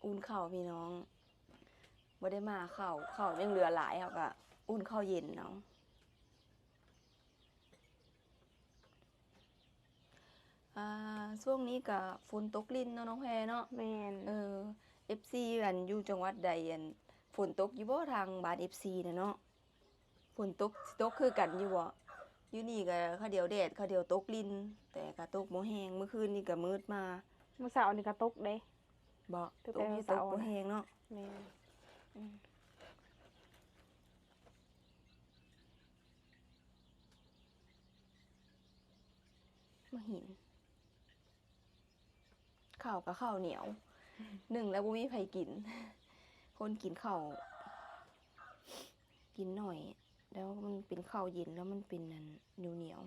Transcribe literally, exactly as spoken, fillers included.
อุ่นข้าวพี่น้อง บ่ได้มาข้าว ข้าวยังเหลือหลาย เฮาก็อุ่นข้าวเย็นเอา อ่า ช่วงนี้ก็ฝนตกรินเนาะน้องแพรเนาะ แม่น เออ เอฟซี อันอยู่จังหวัดใด อันฝนตกอยู่บ่ทางบ้าน เอฟซี น่ะเนาะ ฝนตก สิตกคือกันอยู่บ่ อยู่นี่ก็คาเดียวแดด คาเดียวตกริน แต่ก็ตกบ่แฮง เมื่อคืนนี่ก็มืดมา มื้อเช้านี่ก็ตกเด้ บ่ ตั้ง ต แต่ กอยู่ เช้า ตกบ่แฮงเนาะ แม่น มาหิน ข้าวกับข้าวเหนียว นึ่งแล้วบ่มีไผกิน คนกินข้าว กินหน่อย แล้วมันเป็นข้าวเย็นแล้วมันเป็นอันเหนียวเหนียว